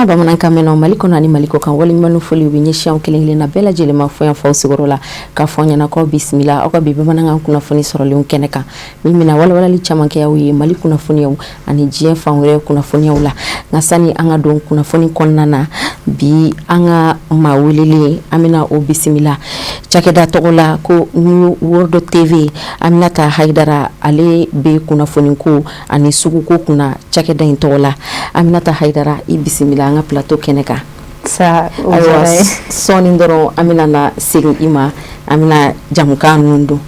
Balima bamanankan mɛnnaw, Mali kɔnɔ ani Mali kɔ kan, waleɲuman foli bɛ ɲɛsin aw kelen kelenna bɛɛ lajɛlen ma fo yan faw sigiyɔrɔ la, k'a fɔ ɲɛna k'aw bisimila aw ka bi bamanankan kunnafoni sɔrɔlenw kɛnɛ kan, min bɛna walawalali caman kɛ aw ye Mali kunnafoniyaw ani diɲɛ fan wɛrɛ kunnafoniyaw la. Nka sani an ka don kunnafoni kɔnɔna na bi, an ka maa welelen, an bɛna o bisimila cakɛda tɔgɔ la ko New World TV, Aminata Hayidara. Ale bɛ kunnafoni ko ani suguko kunna cakɛda in tɔgɔ la. Aminata Hayidara, i bisimila an ka plateau kɛnɛ kan. Ayiwa, sɔɔni dɔrɔn an bɛna na segin i ma, an bɛna jamukan ninnu don.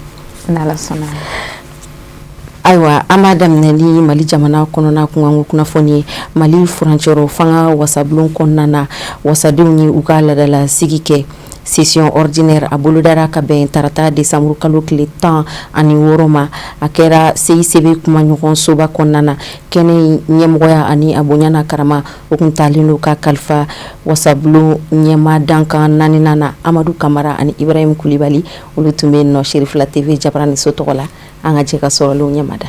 Ayiwa, an b'a daminɛ ni Mali jamana kɔnɔna kunkanko kunnafoni ye. Mali furancɛrɔ fanga wasabulon kɔnɔna na, wasadenw ye u ka ladala sigi kɛ, session ordinaire. A bolodara ka bɛn tarata décembre kalo tile 16 ma. A kɛra CICB kumaɲɔgɔn soba kɔnɔna na. Kɛnɛ ɲɛmɔgɔya ani a bonya n'a karama, o kun talen don ka kalifa wasabulon ɲɛma dankan naaninan na, Amadu Kamara ani Ibrahim Kulibali. Olu tun bɛ nɔ Serifila TV jabaraniso tɔgɔ la. An ka jɛ ka sɔrɔlenw ɲɛmada.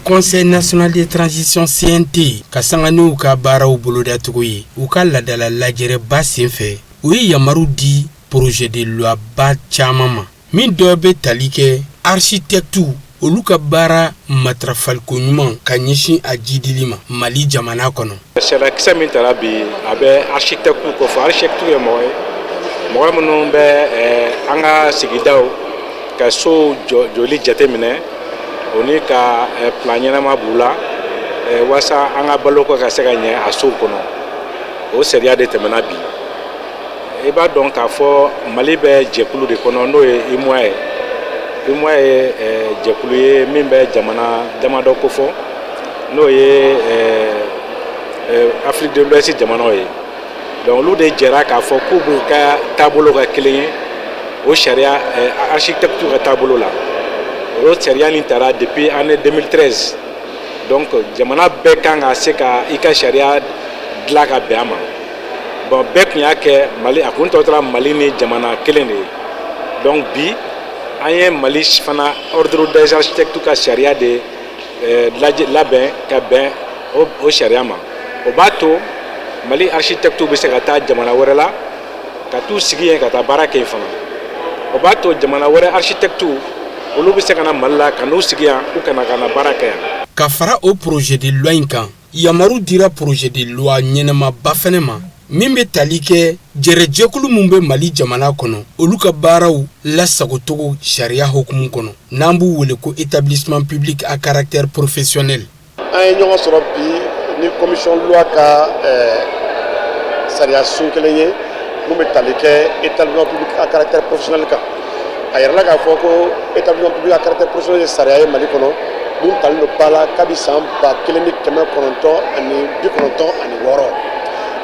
Conseil national de transition, CNT, ka sanga n'u ka baaraw bolodacogo ye, u ka ladala lajɛrɛba senfɛ, u ye yamaru di projet de loi ba caman ma, min dɔ bɛ tali kɛ architecte olu ka baara matarafaliko ɲuman ka ɲɛsin a jidili ma Mali jamana kɔnɔ. Sariyakisɛ min tara bi, a bɛ architecte ko fɔ. Architecte ye mɔgɔ ye, mɔgɔ minnu bɛ an ka sigidaw ka sow jɔli jateminɛ, o ni ka plan ɲɛnama b'u la walasa an ka baloko ka se ka ɲɛ a sow kɔnɔ. O sariya de tɛmɛna bi. I b'a dɔn k'a fɔ Mali bɛ jɛkulu de kɔnɔ, n'o ye UEMOA ye. UEMOA ye jɛkulu ye min bɛ jamana damadɔ kofɔ, n'o ye Afrique de l'Ouest jamanaw ye. Donc olu de jɛra k'a fɔ k'u b'u ka taabolo ka kelen ye, o sariya architecte ka taabolo la. O sariya nin tara depuis année 2013. Donc jamana bɛɛ kan ka se ka i ka sariya dilan ka bɛn a ma. Bon, bɛɛ tun y'a kɛ Mali, a kun tɔ tora Mali ni jamana kelen de ye. Donc bi, an ye Mali fana ordre des architectes ka sariya de labɛn ka bɛn o sariya ma. O b'a to Mali architecte bɛ se ka taa jamana wɛrɛ la ka t'u sigi yen ka taa baara kɛ yen fana. O b'a to jamana wɛrɛ architecte olu bɛ se ka na Mali la ka n'u sigi yan, u kana ka na baara kɛ yan. Ka fara o projet de loi in kan, yamaru dira projet de loi ɲɛnamaba fɛnɛ ma, min bɛ tali kɛ jɛrɛjɛkulu min bɛ Mali jamana kɔnɔ, olu ka baaraw lasagocogo sariya hukumu kɔnɔ, n'an b'u wele ko établissement public à caractère professionnel. An ye ɲɔgɔn sɔrɔ bi ni commission loi ka sariya sun kelen ye mun bɛ tali kɛ établissement public à caractère professionnel kan. A yɛrɛla k'a fɔ ko établissement public à caractère professionnel ye sariya ye Mali kɔnɔ mun talen don ba la kabi san 1996.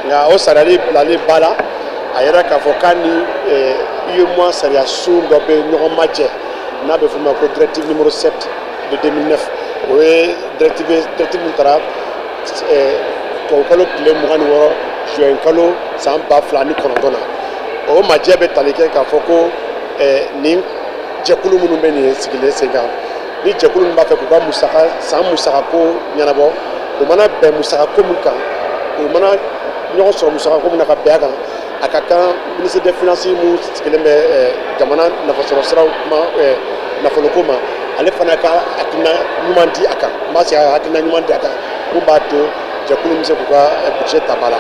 Nka o sariyali bilalen ba la, a yɛrɛ k'a fɔ k'a ni UEMOA sariya sun dɔ bɛ ɲɔgɔn majɛ, n'a bɛ f'o ma ko directive numéro 7 de 2009. O ye directive min tara tubabukalo tile 26 juin kalo san 2009 na. O majɛ bɛ tali kɛ k'a fɔ ko nin jɛkulu minnu bɛ nin sigilen sen kan, ni jɛkulu min b'a fɛ k'u ka musaka, san musakako ɲɛnabɔ, u mana bɛn musakako min kan, u mana ɲɔgɔn sɔrɔ musakako min na ka bɛn a kan, a ka kan ministre des Finances mun sigilen bɛ jamana nafasɔrɔ siraw kuma nafoloko ma, ale fana ka hakilina ɲuman di a kan. N b'a se ka hakilina ɲuman di a kan mun b'a to jɛkulu bɛ se k'u ka budget ta ba la.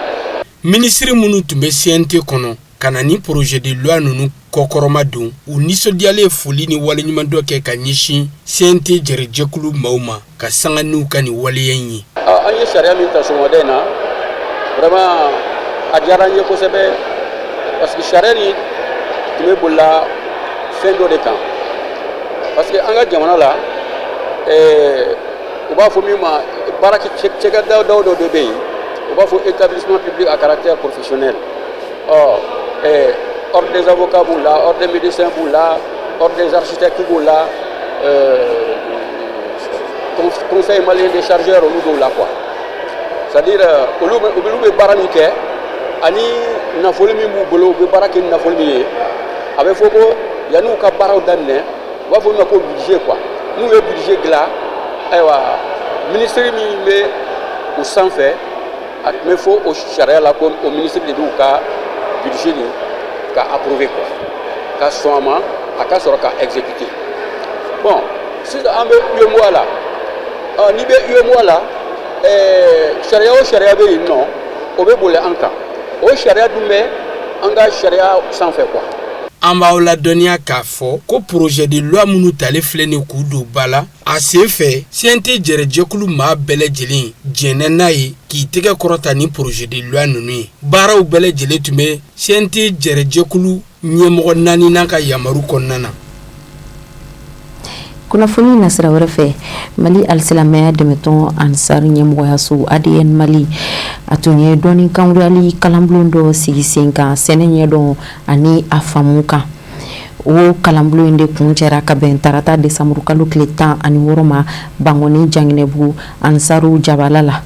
Minisiri minnu tun bɛ CNT kɔnɔ ka na ni projet de loi ninnu kɔkɔrɔma don, u nisɔndiyalen foli ni waleɲumandɔ kɛ ka ɲɛsin CNT jɛrɛjɛkulu maaw ma ka sanga n'u ka nin waleya in ye. An ye sariya min ta sɔgɔmada in na, vraiment a diyara n ye kosɛbɛ, parce que sariya nin tun bɛ bolila fɛn dɔ de kan, parce que an ka jamana la, u b'a fɔ min ma baara cɛkɛda dɔw de bɛ yen, u b'a fɔ établissement public à caractère professionnel. Ɔ ordre des avocats b'u la, ordre des médecins b'u la, ordre des architectes b'u la, Conseil malien des chargeurs olu dɔw la quoi. C'est à dire olu bɛ baara min kɛ ani nafolo min b'u bolo, u bɛ baara kɛ ni nafolo min ye, a bɛ fɔ ko yan'u ka baaraw daminɛ, u b'a fɔ min ma ko budget quoi. N'u ye budget dilan, ayiwa, ministre min bɛ u sanfɛ, A tun bɛ fɔ o sariya la ko o ministre de b'u ka budget nin ka approuver quoi, ka sɔn a ma, a ka sɔrɔ ka exécuter. Bon, sisan an bɛ UEMOA la. N'i bɛ UEMOA la, sariya o sariya bɛ yen nɔ, o bɛ boli an kan. O sariya dun bɛ an ka sariya sanfɛ quoi. An b'aw ladɔnniya k'a fɔ ko projet de loi minnu talen filɛ nin k'u don ba la, a sen fɛ CNT jɛrɛjɛkulu maa bɛɛ lajɛlen jɛnna n'a ye k'i tɛgɛ kɔrɔta ni projet de loi ninnu ye. Baaraw bɛɛ lajɛlen tun bɛ CNT jɛrɛjɛkulu ɲɛmɔgɔ naaninan ka yamaru kɔnɔna na. Kunnafoni nasira wɛrɛ fɛ, Mali alisilamɛya dɛmɛtɔn Ansar ɲɛmɔgɔyaso ADN Mali, a tun ye dɔnni kankurayali kalanbulon dɔ sigi sen kan sɛnɛ ɲɛdɔn ani a faamu kan. O kalanbulon in de kuncɛra ka bɛn tarata desanburu kalo tile 16 ma Bankɔni Janginɛbugu Ansaru jabala la.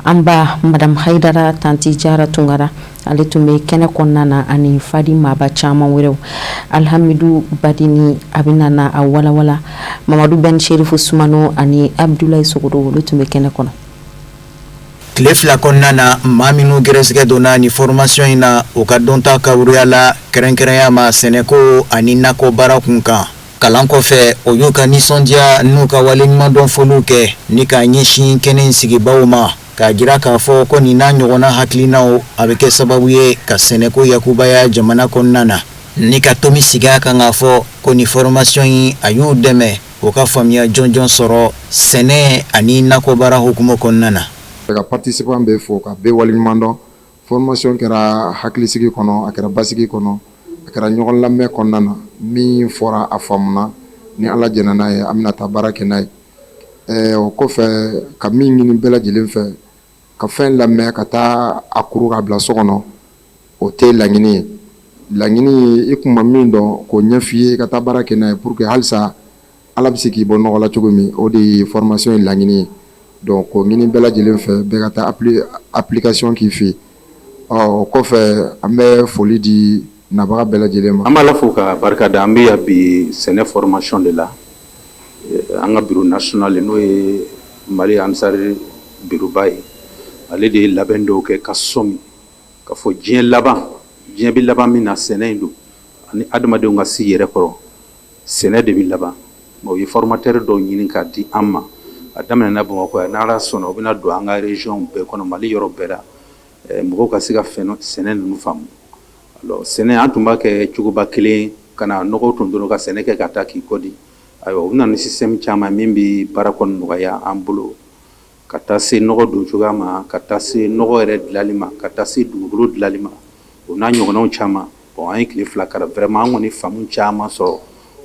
An ba Madame Hayidara Tanti Jara Tunkara, ale tun bɛ kɛnɛ kɔnɔna na ani fadi maaba caman wɛrɛw. Alhamidu Badini, a bɛna na a walawala. Mamadu Ben Sherifu Sumano ani Abdulayi Sogodo, olu tun bɛ kɛnɛ kɔnɔ. Tile 2 kɔnɔna na, maa minnu gɛrɛsɛgɛ donna ni formation in na, u ka dɔnta kaburuya la, kɛrɛnkɛrɛnya ma sɛnɛko ani nakɔ baara kun kan. Kalan kɔfɛ, o y'u ka nisɔndiya n'u ka waleɲumandɔn foliw kɛ ni k'a ɲɛsin kɛnɛ in sigibaw ma, k'a jira k'a fɔ ko nin n'a ɲɔgɔnna hakilinaw, a bɛ kɛ sababu ye ka sɛnɛko yakubaya jamana kɔnɔna na, ni ka tomi sigi a kan k'a fɔ ko nin formation in, a y'u dɛmɛ u ka faamuya jɔnjɔn sɔrɔ sɛnɛ ani nakɔbaara hukumu kɔnɔna na. Ka participant bɛɛ fo ka bɛɛ waleɲuman dɔn. Formation kɛra hakilisigi kɔnɔ, a kɛra basigi kɔnɔ, a kɛra ɲɔgɔn lamɛn kɔnɔna na. Min fɔra, a faamuna. Ni Ala jɛnna n'a ye, an bɛna taa baara kɛ n'a ye. O kɔfɛ, ka min ɲini bɛɛ lajɛlen fɛ, ka fɛn lamɛn ka taa a kuru k'a bila so kɔnɔ, o tɛ laɲini ye. Laɲini ye i kun ma min dɔn, k'o ɲɛf'i ye, ka taa baara kɛ n'a ye pour que halisa Ala bɛ se k'i bɔ nɔgɔ la cogo min. O de ye formation ye laɲini ye. Donc k'o ɲini bɛɛ lajɛlen fɛ, bɛɛ ka taa application k'i fɛ yen. Ɔ, o kɔfɛ, an bɛ foli di nabaga bɛɛ lajɛlen ma. An b'a la fo ka barika da. An bɛ yan bi sɛnɛ formation de la. An ka bureau national, n'o ye Mali Ansari bureauba ye, ale de ye labɛn dɔw kɛ ka sɔmi ka fɔ diɲɛ laban, diɲɛ bɛ laban min na, sɛnɛ in don ani adamadenw ka si yɛrɛ kɔrɔ, sɛnɛ de bɛ laban. U ye formateur dɔw ɲini k'a di an ma. A daminɛna Bamakɔ yan. N'Ala sɔnna, u bɛna don an ka région bɛɛ kɔnɔ, Mali yɔrɔ bɛɛ la, mɔgɔw ka se ka sɛnɛ ninnu faamu. Alors, sɛnɛ, an tun b'a kɛ cogoba kelen ka na nɔgɔ tun dɔrɔn ka sɛnɛ kɛ ka taa k'i kɔ di. Ayiwa, u bɛna ni système caman min bɛ baara kɔni nɔgɔya an bolo, ka taa se nɔgɔ don cogoya ma, ka taa se nɔgɔ yɛrɛ dilanli ma, ka taa se dugukolo dilanli ma, o n'a ɲɔgɔnnaw caman. Bon, an ye tile 2 kalan. Vraiment, an kɔni faamu caman sɔrɔ,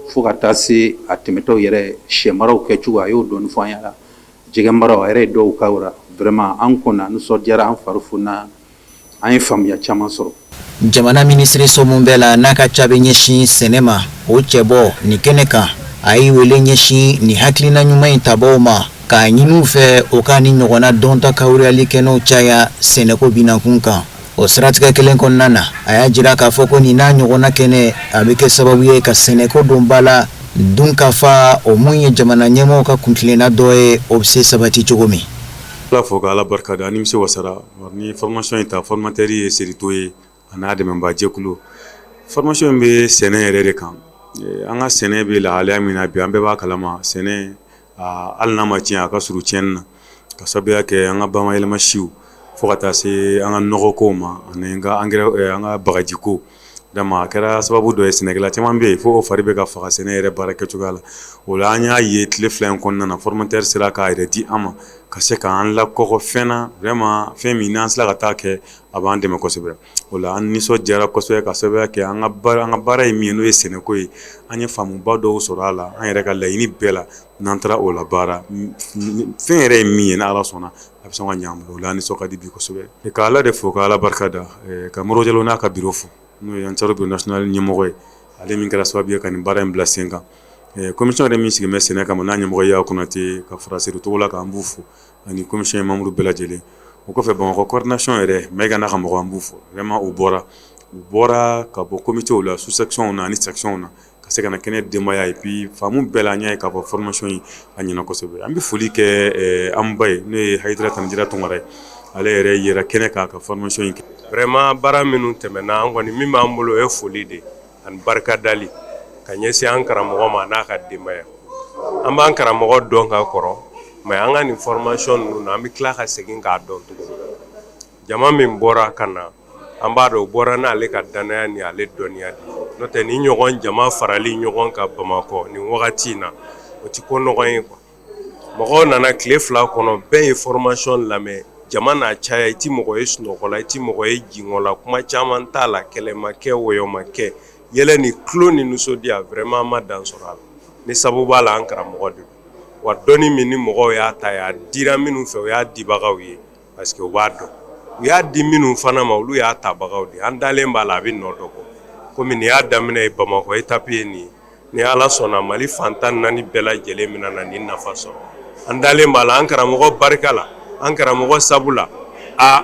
fo ka taa se a tɛmɛtɔw yɛrɛ, sɛ maraw kɛcogo, a y'o dɔɔni fɔ an ɲɛna, jɛgɛ maraw, a yɛrɛ ye dɔw k'aw la. Vraiment, an kɔni, an nisɔndiyara, an fari funna, an ye faamuya caman sɔrɔ. Jamana minisiriso min bɛɛ la n'a ka ca bɛ ɲɛsin sɛnɛ ma, o cɛbɔ nin kɛnɛ kan, a y'i wele ɲɛsin nin hakilina ɲuman in tabaw ma, k'a ɲini u fɛ o ka ni ɲɔgɔnna dɔnta kawuruyali kɛnɛw caya sɛnɛko binakun kan. O siratigɛ kelen kɔnɔna na, a y'a jira k'a fɔ ko nin n'a ɲɔgɔnna kɛnɛ, a bɛ kɛ sababu ye ka sɛnɛko don ba la, dun ka fa o mun ye jamana ɲɛmɔgɔw ka kuntilenna dɔ ye, o bɛ se sabati cogo min. Ala fo ka Ala barika da, an nimisi wasara ni formation in ta. Formateur ye Serito ye, a n'a dɛmɛba jɛkulu. Formation in bɛ sɛnɛ yɛrɛ de kan. An ka sɛnɛ bɛ lahalaya min na bi, an bɛɛ b'a kalama, sɛnɛ, hali n'a ma tiɲɛ, a ka surun tiɲɛni na, ka sababuya kɛ an ka bamayɛlɛma siw, fo ka taa se an ka nɔgɔkow ma ani an ka engrais, an ka bagajiko. Vraiment, a kɛra sababu dɔ ye, sɛnɛkɛla caman bɛ yen fo o fari bɛ ka faga sɛnɛ yɛrɛ baara kɛcogoya la. O la, an y'a ye tile 2 in kɔnɔna na, formateur sera k'a yɛrɛ di an ma ka se k'an lakɔkɔ fɛn na. Vraiment, fɛn min n'an sera ka taa kɛ, a b'an dɛmɛ kosɛbɛ. O la, an nisɔndiyara kosɛbɛ, ka sababuya kɛ an ka baara ye min ye, n'o ye sɛnɛko ye. An ye faamuba dɔw sɔrɔ a la. An yɛrɛ ka laɲini bɛɛ la, n'an taara o la baara, fɛn yɛrɛ ye min ye, n'Ala sɔnna, a bɛ sɔn ka ɲɛ an bolo. O la, an nisɔn ka di bi kosɛbɛ, ka Ala de fo, ka Ala barika da, ka Modibo Jalo n'a ka bureau fo, n'o ye Ansar bureau national ɲɛmɔgɔ ye, ale min kɛra sababu ye ka nin baara in bila sen kan. Commission yɛrɛ min sigilen bɛ sɛnɛ kama, n'a ɲɛmɔgɔ ye Konate, ka fara Seydou Togola kan, an b'u fo, ani commission membre bɛɛ lajɛlen. O kɔfɛ, Bamakɔ coordination yɛrɛ, Mayiga n'a ka mɔgɔw, an b'u fo. Vraiment, u bɔra ka bɔ comité la, sous section na ani section na, ka se ka na kɛnɛ denbaya. Et puis, faamu bɛɛ la, an y'a ye k'a fɔ formation in, a ɲɛna kosɛbɛ. An bɛ foli kɛ an ba ye, n'o ye Hayidara Tanjira Tunkara ye. Ale yɛrɛ yera kɛnɛ k'a ka formation in kɛ. Vraiment, baara minnu tɛmɛna, an kɔni min b'an bolo, o ye foli de ani barika dali ka ɲɛsin an karamɔgɔ ma n'a ka denbaya. An b'an karamɔgɔ dɔn ka kɔrɔ, mais an ka nin formation ninnu na, an bɛ tila ka segin k'a dɔn tuguni. Jama min bɔra ka na, an b'a dɔn o bɔra n'ale ka danaya ni ale dɔnniya de ye. N'o tɛ, ni ɲɔgɔn jama farali ɲɔgɔn kan Bamakɔ nin wagati in na, o ti ko nɔgɔn ye quoi. Mɔgɔw nana tile 2 kɔnɔ, bɛɛ ye formation lamɛn. Jama n'a caya, i ti mɔgɔ ye sunɔgɔ la, i ti mɔgɔ ye jingɔ la, kuma caman t'a la, kɛlɛ ma kɛ, wɔyɔ ma kɛ, yɛlɛ ni tulon ni nisɔndiya. Vraiment, an ma dan sɔrɔ a la. Ni sababu b'a la, an karamɔgɔ de don wa. Dɔnni min ni mɔgɔw y'a ta, a dira minnu fɛ, o y'a dibagaw ye, parce que u b'a dɔn. U y'a di minnu fana ma, olu y'a tabagaw de. An dalen b'a la, a bɛ nɔ dɔ bɔ. Komi nin y'a daminɛ ye, Bamakɔ étape ye nin ye. Ni Ala sɔnna, Mali fan 14 bɛɛ lajɛlen bɛna na nin nafa sɔrɔ. An dalen b'a la, an karamɔgɔ barika la, an karamɔgɔ sabu la, a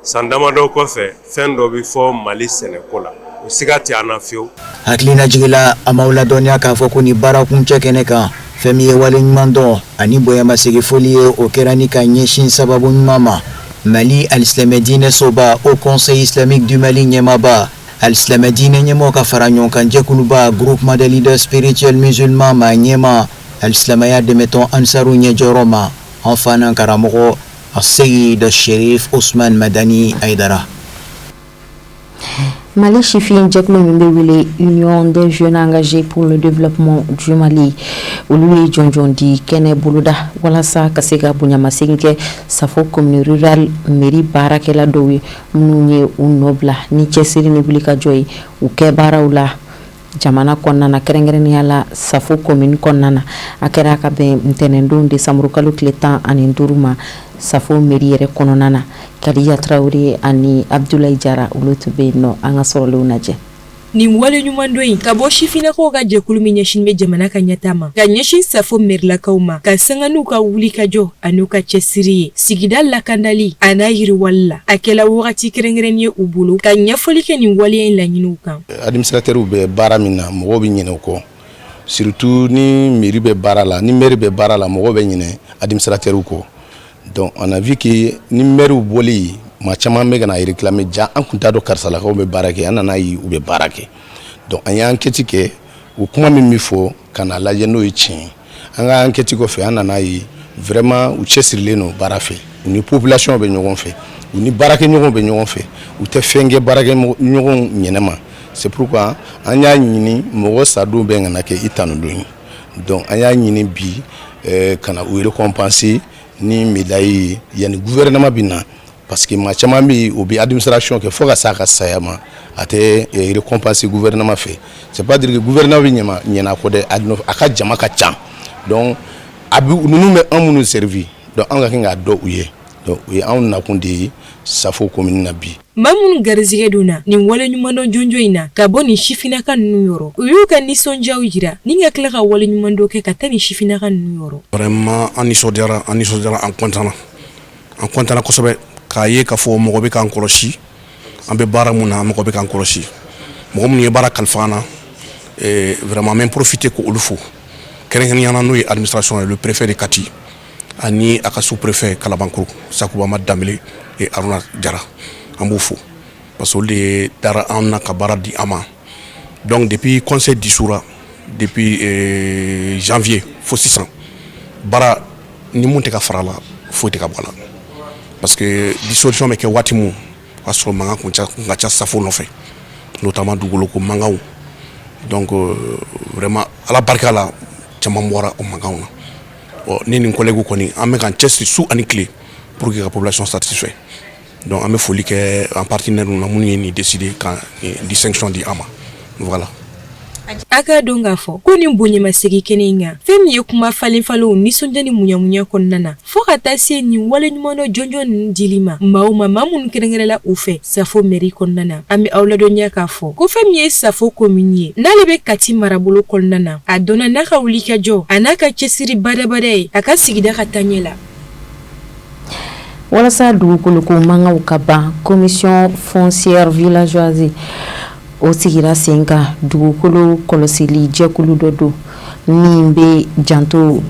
san damadɔ kɔfɛ, fɛn dɔ bɛ fɔ Mali sɛnɛko la, o siga tɛ an na fiyewu. Hakilinajigila, an b'aw ladɔnniya k'a fɔ ko nin baara kuncɛ kɛnɛ kan, fɛn min ye waleɲuman dɔn ani bonyamasegin foli ye, o kɛra ni ka ɲɛsin sababu ɲuman ma, Mali alisilamɛ diinɛ soba, Haut Conseil islamique du Mali ɲɛmaaba, alisilamɛ diinɛ ɲɛmɔgɔ ka fara ɲɔgɔn kan jɛkuluba, Groupement des leaders spirituels musulmans maa ɲɛma, alisilamɛya dɛmɛtɔn Ansaru ɲɛjɔyɔrɔ ma, an fana karamɔgɔ Aseyid Sherif Osman Madani Ayidara. Mali sifin jɛkulu min bɛ wele Union des jeunes engagés pour le développement du Mali, olu ye jɔnjɔn di kɛnɛ boloda walasa ka se ka bonyamasegin kɛ Safo commune rurale mairie baarakɛla dɔw ye, minnu ye u nɔ bila ni cɛsiri ni wulikajɔ ye u kɛ baaraw la jamana kɔnɔna na, kɛrɛnkɛrɛnnenya la Safo commune kɔnɔna na. A kɛra ka bɛn ntɛnɛndon décembre kalo tile 15 ma, Safo mairie yɛrɛ kɔnɔna na. Kadiya Tarawele ani Abdoulaye Jara, olu tun bɛ yen nɔ. An ka sɔrɔlenw lajɛ. Nin wale ɲuman don in ka bɔ sifinnakaw ka jɛkulu min ɲɛsin bɛ jamana ka ɲɛta ma, ka ɲɛsin Safo mɛrilakaw ma, ka sanga n'u ka wuli ka jɔ ani ka cɛsiri ye sigida lakandali a n'a yiriwali la, a kɛla wagati kɛrɛnkɛrɛn ye u bolo ka ɲɛfɔli kɛ nin waleya in laɲiniw kan. Administrateurs bɛ baara min na, mɔgɔw bɛ ɲinɛ o kɔ, surtout ni mairie bɛ baara la. Ni maire bɛ baara la, mɔgɔw bɛ ɲinɛ administrateurs kɔ. Donc on a vu que ni maire bɔli, maa caman bɛ ka na réclamer: ja, an tun t'a dɔn karisalakaw bɛ baara kɛ. An nana ye u bɛ baara kɛ. Donc an ye enquête kɛ, o kuma min bɛ fɔ, ka na lajɛ n'o ye tiɲɛ ye. An ka enquête kɔfɛ, an nana ye vraiment u cɛsirilen don baara fɛ, u ni population bɛ ɲɔgɔn fɛ, u ni baarakɛɲɔgɔnw bɛ ɲɔgɔn fɛ, u tɛ fɛn kɛ baarakɛɲɔgɔnw ɲɛnɛ c'est pourquoi an y'a ɲini mɔgɔ sadon bɛɛ kana kɛ i tanudon ye. Donc an y'a ɲini bi ka na u récompenser ni médaille ye yanni gouvernement bɛ na, parce que maa caman bɛ yen, o bɛ administration kɛ fo ka s'a ka saya ma, a tɛ récompenser gouvernement fɛ. C'est pas dire que gouvernement bɛ ɲɛma ɲɛna kɔ dɛ, a ka jama ka ca. Donc a bɛ ninnu bɛ an minnu servi, donc an ka kan k'a dɔn u ye. Donc o ye anw nakun de ye Safo commune na bi. Maa minnu garizigɛ donna nin wale ɲumandɔn jɔnjɔn in na ka bɔ nin sifinnaka ninnu yɔrɔ, u y'u ka nisɔndiyaw jira ni ka tila ka wale ɲumandɔn kɛ ka taa nin sifinnaka ninnu yɔrɔ. Vraiment, an nisɔndiyara, an nisɔndiyara, an kɔntanna, an kɔntanna kosɛbɛ k'a ye k'a fɔ mɔgɔ bɛ k'an kɔlɔsi. An bɛ baara mun na, mɔgɔ bɛ k'an kɔlɔsi, mɔgɔ minnu ye baara kalifa an na. Vraiment, an bɛ profiter k'olu fo kɛrɛnkɛrɛnnenya la, n'o ye administration ye, le préfet de Kati ani a ka sous-préfet Kalabankoro, Sakubama Danbele et Aruna Jara. An b'u fo parce que olu de ye dara an na ka baara di an ma. Donc depuis conseil dissout, depuis janvier fo sisan, baara ni mun tɛ ka fara la, foyi tɛ ka bɔ a la, parce que dissolution bɛ kɛ waati mun, o y'a sɔrɔ mankan kun ka ca Safo nɔfɛ, notamment dugukolo ko mankanw. Donc vraiment, Ala barika la, caman bɔra o mankanw na. Ɔ ni nin collègue kɔni, an bɛ k'an cɛsiri su ani tile pour que ka population satisfait. Donc an bɛ foli kɛ an partenaire na minnu ye nin décider ka distinction di an ma. Voilà. A k'a dɔn k'a fɔ ko nin bonyamasegin kɛnɛ in kan, fɛn min ye kuma falen falenw, nisɔndiya ni muɲamuɲa kɔnɔna na, fo ka taa se nin wale ɲumandɔn jɔnjɔn ninnu dili ma maa o ma, maa minnu kɛrɛnkɛrɛnla u fɛ Safo mairie kɔnɔna na. An bɛ aw ladɔnniya k'a fɔ ko fɛn min ye Safo commune ye, n'ale bɛ Kati marabolo kɔnɔna na, a dɔnna n'a ka wulikajɔ a n'a ka cɛsiri badabada ye a ka sigida ka taaɲɛ la. Walasa dugukoloko mankanw ka ban, commission foncière villageoise o sigira sen kan. Dugukolo kɔlɔsili jɛkulu dɔ don min bɛ janto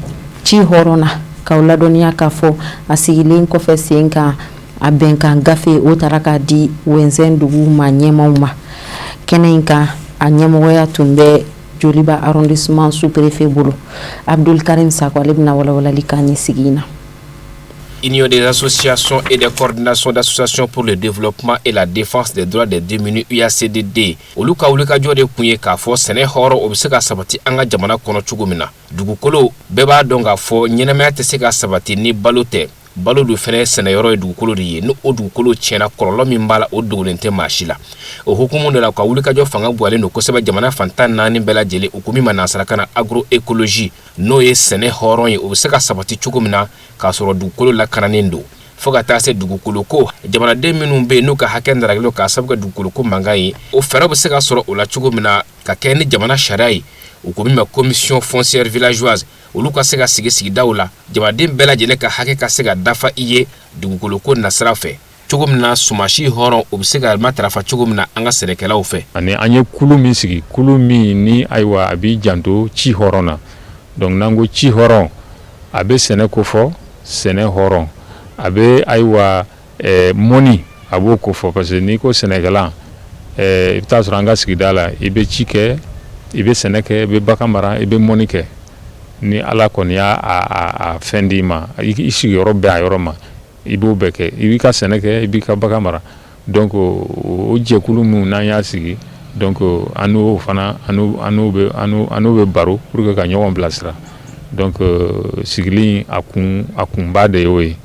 ci hɔrɔn na. K'aw ladɔnniya k'a fɔ a sigilen kɔfɛ sen kan. A bɛnkan gafe o taara k'a di Wɛnzɛn dugu maa ɲɛmaw ma. Kɛnɛ in kan, a ɲɛmɔgɔya tun bɛ Joliba arrondissement sous-préfet bolo. Abdul Karim Sako, ale bɛna walawalali k'an ye sigi in na. Union des associations et des coordinations d'associations pour le développement et la défense des droits des démunis, UACDD, olu ka wulikajɔ de kun ye k'a fɔ sɛnɛ hɔrɔn o bɛ se ka sabati an ka jamana kɔnɔ cogo min na. Dugukolo, bɛɛ b'a dɔn k'a fɔ ɲɛnamaya tɛ se ka sabati ni balo tɛ. Balo dun fɛnɛ sɛnɛyɔrɔ ye dugukolo de ye. Ni o dugukolo tiɲɛna, kɔlɔlɔ min b'a la, o dogolen tɛ maa si la. O hukumu de la, u ka wulikajɔ fanga bonyalen don kosɛbɛ jamana fan 14 bɛɛ lajɛlen. U ko min ma nansarakan na agroécologie, n'o ye sɛnɛ hɔrɔn ye, o bɛ se ka sabati cogo min na k'a sɔrɔ dugukolo lakananen don, fo ka taa se dugukolo ko jamanaden minnu bɛ yen n'u ka hakɛ ndaragelen k'a sababu kɛ dugukolo ko mankan ye, o fɛɛrɛ bɛ se ka sɔrɔ o la cogo min na ka kɛ ni jamana sariya ye. U ko min ma commission foncière villageoise, olu ka se ka sigi sigidaw la, jamanaden bɛɛ lajɛlen ka hakɛ ka se ka dafa i ye dugukolo ko nasira fɛ cogo min na, sumasi hɔrɔn o bɛ se ka matarafa cogo min na an ka sɛnɛkɛlaw fɛ. Ani an ye kulu min sigi, kulu min ni ayiwa a b'i janto ci hɔrɔn na. Donc n'an ko ci hɔrɔn, a bɛ sɛnɛ kofɔ, sɛnɛ hɔrɔn, a bɛ ayiwa mɔni, a b'o kofɔ, parce que n'i ko sɛnɛkɛla, i bɛ taa sɔrɔ an ka sigida la, i bɛ ci kɛ, i bɛ sɛnɛ kɛ, i bɛ bagan mara, i bɛ mɔni kɛ. Ni Ala kɔni y'a a fɛn d'i ma, i sigiyɔrɔ bɛn a yɔrɔ ma, i b'o bɛɛ kɛ, i b'i ka sɛnɛ kɛ, i b'i ka bagan mara. Donc o jɛkulu min n'an y'a sigi, donc an n'o fana an n'o bɛ an n'o bɛ baro pour que ka ɲɔgɔn bilasira. Donc sigili a kunba de y'o ye.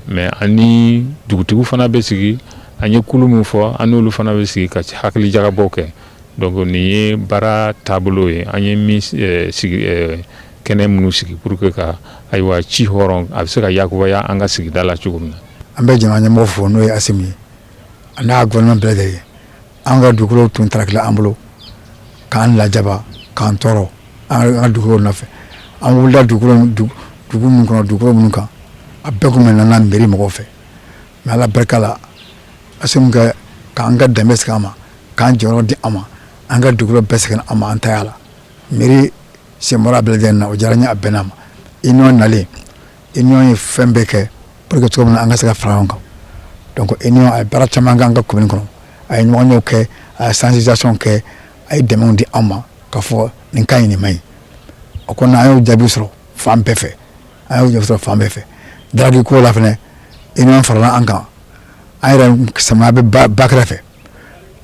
Mais an ni dugutigiw fana bɛ sigi, an ye kulu min fɔ, an n'olu fana bɛ sigi ka hakili jagabɔ kɛ. Donc nin ye baara taabolo ye, an ye min sigi, kɛnɛ minnu sigi pour que ka ayiwa ci hɔrɔn a bɛ se ka yakubaya an ka sigida la cogo min na. An bɛ jamana ɲɛmɔgɔ fo, n'o ye Assimi ye, a n'a gouvernement bɛɛ lajɛlen. An ka dugukolo tun tarakila an bolo k'an lajaba, k'an tɔɔrɔ an ka dugukolo nɔfɛ. An wulila dugukolo, dugu min kɔnɔ, dugukolo minnu kan, a bɛɛ kun minɛna mairie mɔgɔw fɛ. Mais Ala barika la, Assimi ka k'an ka danbe segin an ma, k'an jɔyɔrɔ di an ma, an ka dugukolo bɛɛ segin an ma, an ta la. Mairie sen bɔra a bɛɛ lajɛlen na, o diyara n ye, a bɛnna ma. Union nalen, union ye fɛn bɛɛ kɛ pour que cogo min na an ka se ka fara ɲɔgɔn kan. Donc union a ye baara caman kɛ an ka commune kɔnɔ, a ye ɲɔgɔnyew kɛ, a ye sensibilisation kɛ, a ye dɛmɛw di an ma k'a fɔ nin ka ɲi, nin man ɲi. O kɔnɔna, an y'o jaabi sɔrɔ fan bɛɛ fɛ, an y'o jaabi sɔrɔ fan bɛɛ fɛ. Drague ko la fɛnɛ, union farala an kan, an yɛrɛ samiya bɛ ba kɛrɛfɛ.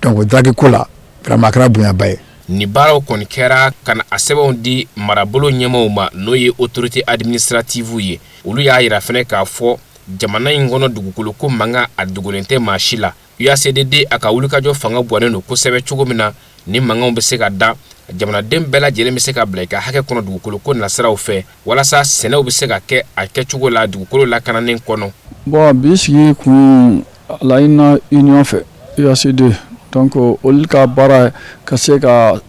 Donc drague ko la, vraiment a kɛra bonyaba ye. Nin baaraw kɔni kɛra ka na a sɛbɛnw di marabolo ɲɛmaw ma, n'o ye autorité administrative ye. Olu y'a yira fɛnɛ k'a fɔ jamana in kɔnɔ, dugukolo ko mankan a dogolen tɛ maa si la. UACDD a ka wulikajɔ fanga bɔnnen don kosɛbɛ cogo min na ni mankanw bɛ se ka da, jamanaden bɛɛ lajɛlen bɛ se ka bila i ka hakɛ kɔnɔ dugukolo ko nasiraw fɛ, walasa sɛnɛw bɛ se ka kɛ a kɛcogo la dugukolo lakananen kɔnɔ. Bon, bi sigi kun laɲinina union fɛ, UACD. Donc olu ka baara ka se ka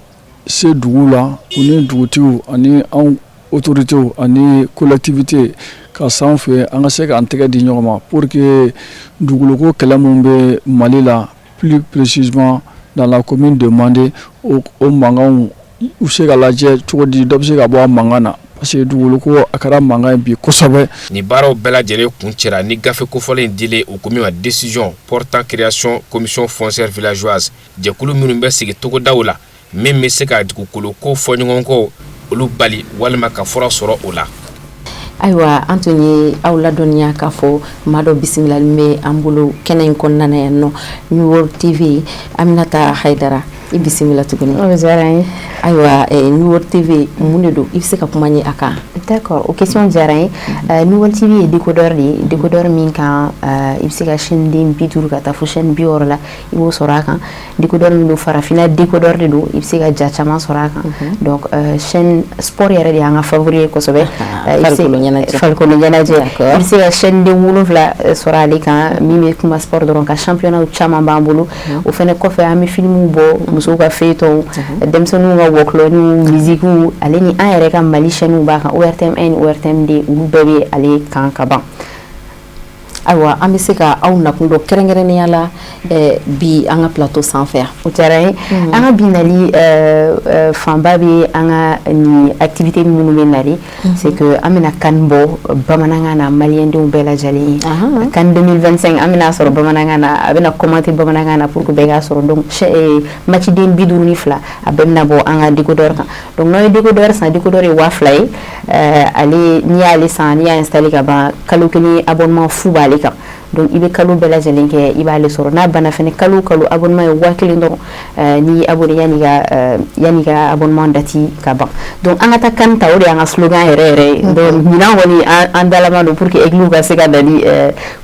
se dugu la, u ni dugutigiw ani anw autorités ani collectivité ka s'anw fɛ, an ka se k'an tɛgɛ di ɲɔgɔn ma pour que dugukolo kɛlɛ min bɛ Mali la, plus précisément dans la commune de Mandé, o mankanw u se ka lajɛ cogo di, dɔ bɛ se ka bɔ a mankan na, parce que dugukolo ko a kɛra mankan ye bi kosɛbɛ. Nin baaraw bɛɛ lajɛlen kun cɛra ni gafe kofɔlen dilen, u ko min ma décision portant création commission foncière villageoise, jɛkulu minnu bɛ sigi togodaw la min bɛ se ka dugukolo ko fɔ ɲɔgɔn kɔ olu bali walima ka fura sɔrɔ o la. Ayiwa, an tun ye aw ladɔnniya k'a fɔ maa dɔ bisimilali bɛ an bolo kɛnɛ in kɔnɔna na yan nɔ, New World TV. Aminata Hayidara, i bisimila tuguni. O diyara n ye. Ayiwa, New World TV mun de don? I bɛ se ka kuma ɲɛ a kan? D'accord, o question diyara n ye. New World TV ye décodeur de ye, décodeur min kan i bɛ se ka chaîne den 50 ka taa fo chaîne 60 la, i b'o sɔrɔ a kan. Décodeur min don, farafinna décodeur de don, i bɛ se ka ja caman sɔrɔ a kan. Donc chaîne sport yɛrɛ de y'an ka favori ye kosɛbɛ. Farikolo ɲɛnajɛ. Farikolo ɲɛnajɛ, i bɛ se ka chaîne den 7 sɔrɔ ale kan min bɛ kuma sport dɔrɔn kan. Championnat caman b'an bolo. O fɛnɛ kɔfɛ, an bɛ films bɔ, musow ka feuilleton, denmisɛnninw ka wɔkulɔniw, musique, ale ni an yɛrɛ ka Mali chaîne b'a kan, ORTM 1 ni ORTM 2, olu bɛɛ bɛ ale kan ka ban. Ayiwa, an bɛ se ka aw nakun dɔn kɛrɛnkɛrɛnnenya la bi an ka plateau sanfɛ yan? O diyara n ye. An ka bi nali fanba bɛ an ka nin activité minnu bɛ nali, c'est que an bɛna CAN bɔ bamanankan na maliyɛndenw bɛɛ lajɛlen ye. CAN 2025, an bɛna sɔrɔ bamanankan na, a bɛna commenter bamanankan na pour que bɛɛ k'a sɔrɔ. Donc match den 52, a bɛɛ bɛna bɔ an ka décodeur kan. Donc n'aw ye décodeur san, décodeur ye 2000 ye. Ale, n'i y'ale san, n'i y'a installé ka ban, kalo kelen abonnement fu b'ale kan. Donc i bɛ kalo bɛɛ lajɛlen kɛ, i b'ale sɔrɔ. N'a banna fɛnɛ, kalo o kalo abonnement ye 1000 dɔrɔn n'i abonné yanni ka abonnement date ka ban. Donc an ka taa CAN ta, o de y'an ka slogan yɛrɛ yɛrɛ ye. Donc ɲinan kɔni, an dalama don pour que Aigle ka se ka na ni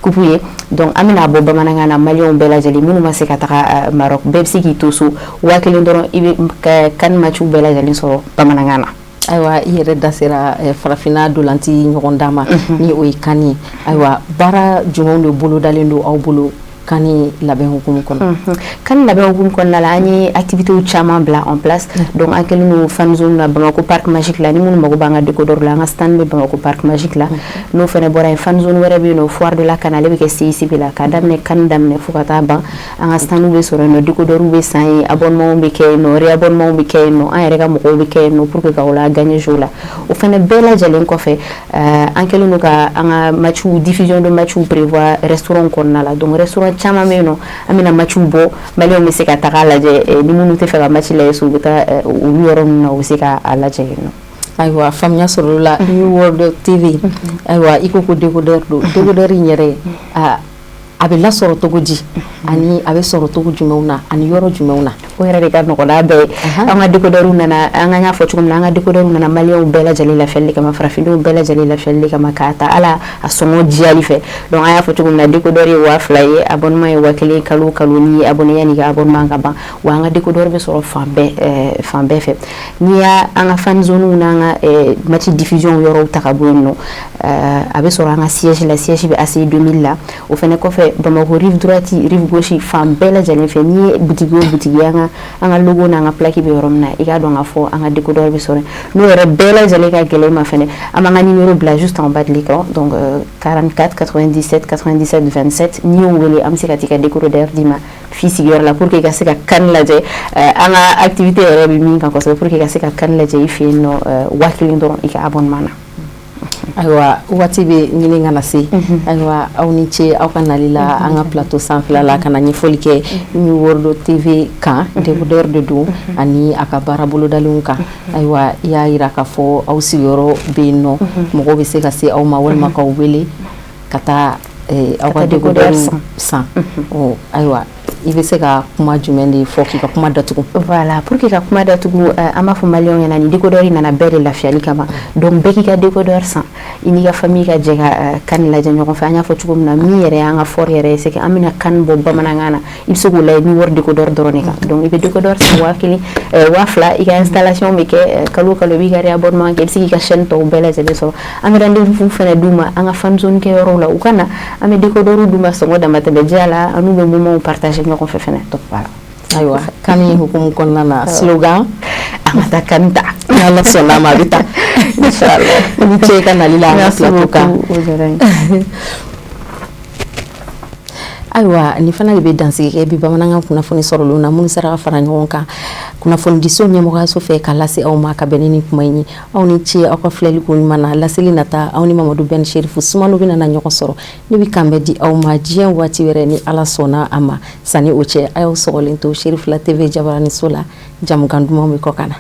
coupe ye. Donc an bɛna bɔ bamanankan na, maliyɛnw bɛɛ lajɛlen minnu ma se ka taga Maroc, bɛɛ bɛ se k'i to so, 1000 dɔrɔn, i bɛ CAN match bɛɛ lajɛlen sɔrɔ bamanankan na. Ayiwa, i yɛrɛ da sera farafinna dolanti ɲɔgɔn ma, ni o ye CAN ye. Ayiwa, baara jumɛnw de bolodalen don aw bolo CAN labɛn hukumu kɔnɔ? CAN labɛn hukumu kɔnɔna la, an ye activités caman bila en place. Donc an kɛlen don fan zone na Bamako Parc Magique la. Ni minnu mago b'an ka décodeur la, an ka stand bɛ Bamako Parc Magique la. N'o fana bɔra yen, fan zone wɛrɛ bɛ yen nɔ, Foire de la CAN, ale bɛ kɛ CICB la. K'a daminɛ CAN daminɛ fo ka taa ban, an ka stand bɛ sɔrɔ yen nɔ, décodeur bɛ san yen, abonnement bɛ kɛ yen nɔ, réabonnement bɛ kɛ yen nɔ, an yɛrɛ ka mɔgɔw bɛ kɛ yen nɔ pour que k'aw la gagner jour la. O fana bɛɛ lajɛlen kɔfɛ, an kɛlen don ka an ka match, diffusion de match prévoir restaurant kɔnɔna la. Donc restaurant caman bɛ yen nɔ, an bɛna match bɔ, maliyɛnw bɛ se ka taga lajɛ. Ni minnu tɛ fɛ ka match lajɛ so, u bɛ taa olu yɔrɔ ninnu na, u bɛ se k'a lajɛ yen nɔ. Ayiwa, faamuya sɔrɔ la. New World TV, ayiwa, i ko ko décodeur don. Décodeur in yɛrɛ, a bɛ lasɔrɔ cogo di, ani a bɛ sɔrɔ cogo jumɛnw na, ani yɔrɔ jumɛnw na? O yɛrɛ de ka nɔgɔn n'a bɛɛ ye. An ka décodeur nana, an ka y'a fɔ cogo min na, an ka décodeur nana maliyɛnw bɛɛ lajɛlen lafiyali kama, farafindenw bɛɛ lajɛlen lafiyali kama, k'a ta ala a sɔngɔ diyali fɛ. Donc an y'a fɔ cogo min na, décodeur ye 2000 ye, abonnement ye 1000 kalo o kalo n'i ye abonné yanni ka abonnement ka ban. Wa an ka décodeur bɛ sɔrɔ fan bɛɛ, fan bɛɛ fɛ. N'i y'a an ka fan zone n'an ka match diffusion yɔrɔw ta ka bɔ yen nɔ, a bɛ sɔrɔ an ka siège la, siège bɛ ACI 2000 la. O fɛnɛ kɔfɛ, Bamako rive droite, rive gauche, fan bɛɛ lajɛlen fɛ, n'i ye boutique o boutique ye, an ka logo n'an ka plaque bɛ yɔrɔ min na, i k'a dɔn k'a fɔ an ka décodeur bɛ sɔrɔ. N'o yɛrɛ bɛɛ lajɛlen ka gɛlɛn i ma fɛnɛ, an b'an ka numéro bila juste en bas de l'écran. Donc 44 97 97 27, n'i y'o wele, an bɛ se ka t'i ka décodeur d'i ma f'i sigiyɔrɔ la pour que i ka se ka CAN lajɛ. An ka activité yɛrɛ bɛ min kan kosɛbɛ, pour que i ka se ka CAN lajɛ i fɛ yen nɔ, 1000 dɔrɔn i ka abonnement na. Ayiwa, waati bɛ ɲini ka na se. Ayiwa, aw ni ce aw ka nali la an ka plateau sanfɛla la ka na ɲɛfɔli kɛ New World TV kan, décodeur de don, ani a ka baara bolodalenw kan. Ayiwa, i y'a yira k'a fɔ aw sigiyɔrɔ bɛ yen nɔ, mɔgɔw bɛ se ka se aw ma walima k'aw wele ka taa aw ka décodeur san. Ayiwa, i bɛ se ka kuma jumɛn de fɔ k'i ka kuma datugu? Voilà, pour que ka kuma datugu, an b'a fɔ maliyɛnw ɲɛna, ni décodeur nana bɛɛ de lafiyali kama. Donc bɛɛ k'i ka décodeur san, i n'i ka famille ka jɛ ka CAN lajɛ ɲɔgɔn fɛ. An y'a fɔ cogo min na, min yɛrɛ y'an ka fort yɛrɛ ye, c'est que an bɛna CAN bɔ bamanankan na, i bɛ se k'o lajɛ ni wari décodeur dɔrɔn de kan. Donc i bɛ décodeur san 1000, 2000, i ka installation bɛ kɛ kalo o kalo, i b'i ka réabonnement kɛ, i bɛ se k'i ka chaîne tɔw bɛɛ lajɛlen sɔrɔ. An bɛ rendez-vous fɛnɛ d'u ma an ka fan zone kɛ yɔrɔw la, u ka na, an bɛ décodeur d'u ma sɔngɔ damatɛmɛ diya la, an n'u bɛ moment partager ɲɔgɔn fɛ fɛnɛ. Donc voilà. Ayiwa, CAN hukumu kɔnɔna na, slogan? An ka taa CAN ta. Ni Ala sɔnna a ma, a bɛ taa. Inchallah. I ni ce i ka nali la an ka plateau kan. O diyara n ye. Ayiwa, nin fana de bɛ dansigi kɛ bi bamanankan kunnafoni sɔrɔlenw na, minnu sera ka fara ɲɔgɔn kan kunnafonidiso ɲɛmɔgɔyaso fɛ ka lase aw ma ka bɛn ni nin kuma in ye. Aw ni ce aw ka filɛli ko ɲuman na. Laseli nata, aw ni Mamadu Ben Sherifu Sumano bɛna na ɲɔgɔn sɔrɔ. Ne bɛ kan bɛ di aw ma diɲɛ waati wɛrɛ, ni Ala sɔnna a ma. Sanni o cɛ, a y'aw sɔgɔlen to Sherifila TV jabaraniso la, jamukan dumanw bɛ kɔ ka na.